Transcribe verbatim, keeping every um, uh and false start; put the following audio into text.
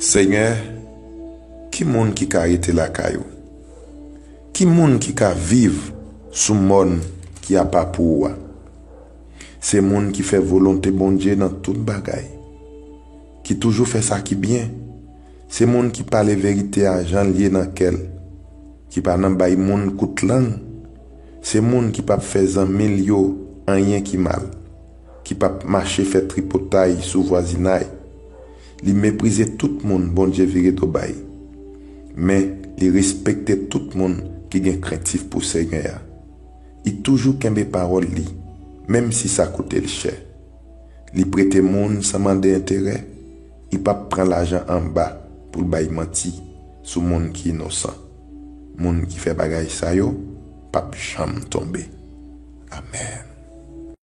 Senyè, ki moun ki ka rete lakay ou? Ki moun ki ka viv sou mòn ki apa pou ou a? Se moun ki fè volonte Bondye nan tout bagay, ki toujou fè sa ki byen. Se moun ki pale verite a jan l ye nan kè l, ki pa nan bay moun kout lang. Se moun ki p ap fè zanmi l yo anyen ki mal, ki p ap mache fè tripotay sou vwazinay. Li meprize tout moun Bondye vire do bay, men li respekte tout moun ki gen krentif pou Senyè a. Li toujou kenbe pawòl li, menm si sa koute l chè. Li prete moun san mande enterè. Li p ap pran lajan anba pou l bay manti sou moun ki inosan. Moun ki fè bagay sa yo p ap janm tonbe. Amèn.